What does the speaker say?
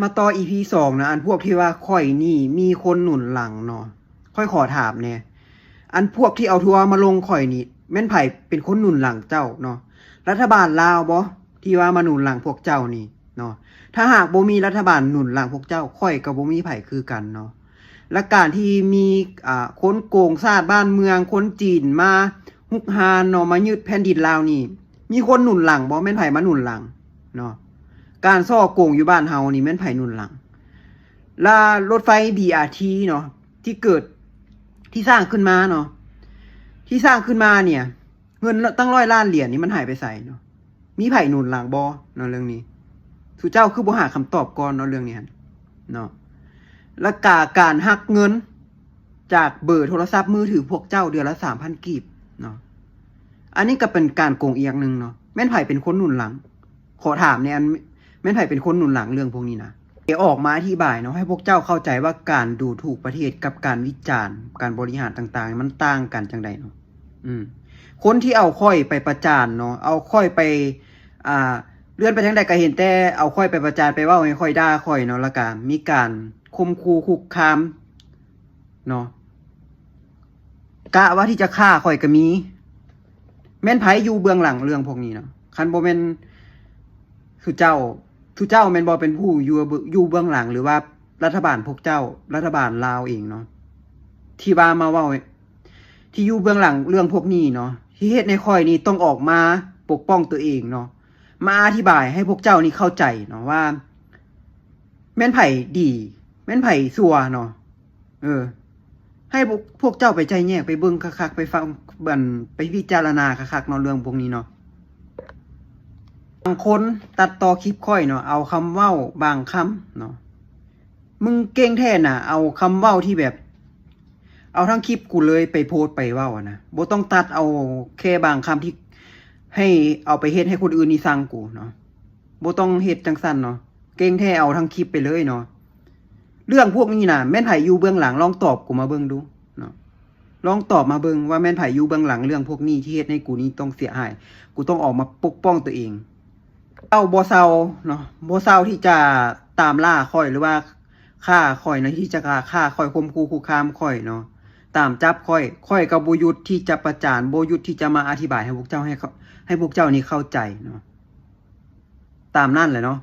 ມາຕໍ່ ອີພີສອງນະ ອັນພວກທີ່ວ່າຂ້ອຍນີ້ມີຄົນໜູນຫຼັງເນາະ ຂ້ອຍຂໍຖາມແດ່ ອັນພວກທີ່ເອົາທົວມາລົງຂ້ອຍນີ້ ແມ່ນໃຜເປັນຄົນໜູນຫຼັງເຈົ້າເນາະ? ລັດຖະບານລາວບໍ່ ທີ່ວ່າມາໜູນຫຼັງພວກເຈົ້ານີ້ເນາະ? ຖ້າຫາກບໍ່ມີລັດຖະບານໜູນຫຼັງພວກເຈົ້າ ຂ້ອຍກໍບໍ່ມີໃຜຄືກັນເນາະ. ແລະການທີ່ມີ ອ່າ ຄົນໂກງຊາດບ້ານເມືອງ ຄົນຈີນມາຮຸກຮານເນາະ ມາຍຶດແຜ່ນດິນລາວນີ້ ມີຄົນໜູນຫຼັງບໍ່? ແມ່ນໃຜມາໜູນຫຼັງເນາະ? ການສໍ້ໂກງຢູ່ບ້ານເຮົານີ້ແມ່ນໃຜໜູນຫຼັງ? ລະລົດໄຟ ບີອາທີ ເນາະ ທີ່ເກີດ ທີ່ສ້າງຂຶ້ນມາເນາະ ທີ່ສ້າງຂຶ້ນມາເນ່ຍ ເງິນຕັ້ງຮ້ອຍລ້ານຫຼຽນນີ້ມັນຫາຍໄປໃສເນາະ? ມີໃຜໜູນຫຼັງບໍ່ເນາະເລື່ອງນີ້? ສູ່ເຈົ້າຄືບໍ່ຫາຄຳຕອບກ່ອນເນາະເລື່ອງນີ້ຫັ້ນເນາະ? ລະກາການຫັກເງິນຈາກເບີໂທລະສັບມືຖືພວກເຈົ້າເດືອນລະສາມພັນກີບເນາະ ອັນນີ້ກໍເປັນການໂກງອີກຢ່າງໜຶ່ງເນາະ. ແມ່ນໃຜເປັນຄົນໜູນຫຼັງ? ຂໍຖາມແດ່ ອັນ ແມ່ນໃຜເປັນຄົນໜູນຫຼັງເລື່ອງພວກນີ້ນະ? ອອກມາອະທິບາຍເນາະ ໃຫ້ພວກເຈົ້າເຂົ້າໃຈວ່າການດູຖູກປະເທດກັບການວິຈານ ການບໍລິຫານຕ່າງໆ ມັນຕ່າງກັນຈັ່ງໃດເນາະ. ອືມ ຄົນທີ່ເອົາຂ້ອຍໄປປະຈານເນາະ ເອົາຂ້ອຍໄປ ອ່າ ເລື່ອນໄປທາງໃດກໍເຫັນແຕ່ເອົາຂ້ອຍໄປປະຈານ ໄປເວົ້າໃຫ້ຂ້ອຍ ດ່າຂ້ອຍເນາະ ແລ້ວກໍມີການຂົ່ມຂູ່ຄຸກຄາມເນາະ ກະວ່າທີ່ຈະຂ້າຂ້ອຍກໍມີ. ແມ່ນໃຜຢູ່ເບື້ອງຫຼັງເລື່ອງພວກນີ້ເນາະ? ຄັນບໍ່ແມ່ນສູ່ເຈົ້າ ສູ່ເຈົ້າແມ່ນບໍ່ເປັນຜູ້ຢູ່ ຢູ່ເບື້ອງຫຼັງ ຫຼືວ່າລັດຖະບານພວກເຈົ້າ ລັດຖະບານລາວເອງເນາະ ທີ່ວ່າມາເວົ້າ ທີ່ຢູ່ເບື້ອງຫຼັງເລື່ອງພວກນີ້ເນາະ ທີ່ເຮັດໃຫ້ຂ້ອຍນີ້ຕ້ອງອອກມາປົກປ້ອງຕົວເອງເນາະ ມາອະທິບາຍໃຫ້ພວກເຈົ້ານີ້ເຂົ້າໃຈເນາະວ່າ ແມ່ນໃຜດີ ແມ່ນໃຜຊົ່ວເນາະ. ເອີ ໃຫ້ພວກ ພວກເຈົ້າໄປໄຈແຍກ ໄປເບິ່ງຄັກໆ ໄປຟັງ ອັນ ໄປພິຈາລະນາຄັກໆເນາະ ເລື່ອງພວກນີ້ເນາະ. ບາງຄົນຕັດຕໍ່ຄລິບຂ້ອຍເນາະ ເອົາຄຳເວົ້າບາງຄຳເນາະ ມຶງເກັ່ງແທ້ນະ ເອົາຄຳເວົ້າທີ່ແບບ ເອົາທັງຄລິບກູເລີຍໄປໂພສໄປເວົ້າຫັ້ນນະ ບໍ່ຕ້ອງຕັດ ເອົາແຄ່ບາງຄຳທີ່ໃຫ້ເອົາໄປເຮັດໃຫ້ຄົນອື່ນນີ້ຊັງກູເນາະ ບໍ່ຕ້ອງເຮັດຈັ່ງຊັ້ນເນາະ ເກັ່ງແທ້ເອົາທັງຄລິບໄປເລີຍເນາະ. ເລື່ອງພວກນີ້ນະ ແມ່ນໃຜຢູ່ເບື້ອງຫຼັງ ລອງຕອບກູມາເບິ່ງດູເນາະ ລອງຕອບມາເບິ່ງວ່າແມ່ນໃຜຢູ່ເບື້ອງຫຼັງເລື່ອງພວກນີ້ ທີ່ເຮັດໃຫ້ກູນີ້ຕ້ອງເສຍຫາຍ ກູຕ້ອງອອກມາປົກປ້ອງຕົວເອງ. ເຈົ້າບໍ່ເຊົາເນາະ ບໍ່ເຊົາທີ່ຈະຕາມລ່າຂ້ອຍ ຫຼືວ່າຂ້າຂ້ອຍເນາະ ທີ່ຈະຂ້າຂ້ອຍ ຂົ່ມຂູ່ຄຸກຄາມຂ້ອຍເນາະ ຕາມຈັບຂ້ອຍ ຂ້ອຍກໍບໍ່ຢຸດທີ່ຈະປະຈານ ບໍ່ຢຸດທີ່ຈະມາອະທິບາຍໃຫ້ພວກເຈົ້າ ໃຫ້ເຂົາ ໃຫ້ພວກເຈົ້ານີ້ເຂົ້າໃຈເນາະ. ຕາມນັ້ນແຫຼະເນາະ